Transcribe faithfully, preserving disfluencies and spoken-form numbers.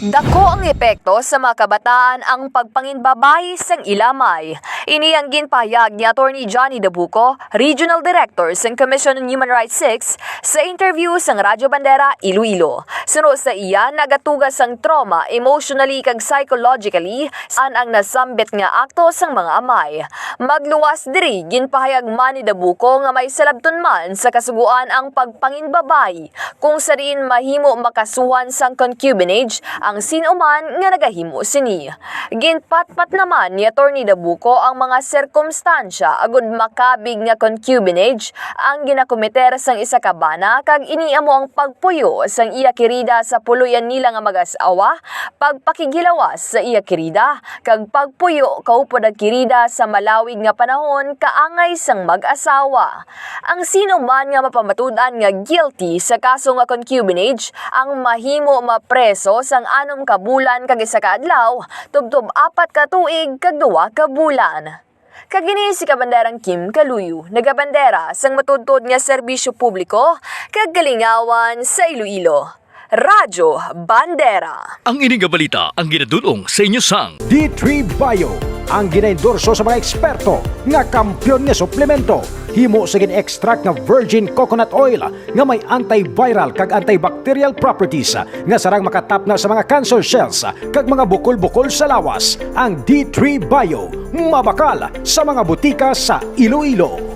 Dako ang epekto sa mga kabataan ang pagpanginbabayi sang ila amay. Ini ang ginpahayag ni Attorney Johnny Dabuco, Regional Director sang Commission on Human Rights six, sa interview sang Radyo Bandera Iloilo. Suno sa iya, nagatuga sang trauma emotionally kag psychologically an ang nasambit nga akto sang mga amay. Magluwas diri, ginpahayag man ni Dabuco nga may salabton man sa kasugoan ang pagpanginbabayi, kung sa diin mahimo makasuhan sang concubinage ang sin-o man nga nagahimo sini. Ginpatpat naman ni Attorney Dabuco ang mga sirkumstansya agud makabig nga concubinage ang ginakometer sang isa ka bana, kag ini amo ang pagpuyo sang iya kirida sa puloy-an nila nga mag-asawa, pagpakighilawas sa iya kirida, kag pagpuyo kaupod ang kirida sa malawig nga panahon kaangay sang mag-asawa. Ang sino man nga mapamatud-an nga guilty sa kaso nga concubinage ang mahimo mapreso sang anom ka bulan kag isa ka adlaw, tubtob apat ka tuig kag duha ka bulan. Kag ini si Kabanderang Kim Kaluyo, nagabandera sang matudtod nga serbisyo publiko kag kalingawan sa Iloilo. Radyo Bandera. Ang ini nga balita ang ginadul-ong sa inyo sang D three Bio, ang ginaendorso sa mga eksperto nga kampiyon nga suplemento. Himo sa gin-extract nga virgin coconut oil nga may antiviral kag antibacterial properties nga sarang makatapna sa mga cancer cells kag mga bukol-bukol sa lawas. Ang D three Bio, mabakal sa mga butika sa Iloilo.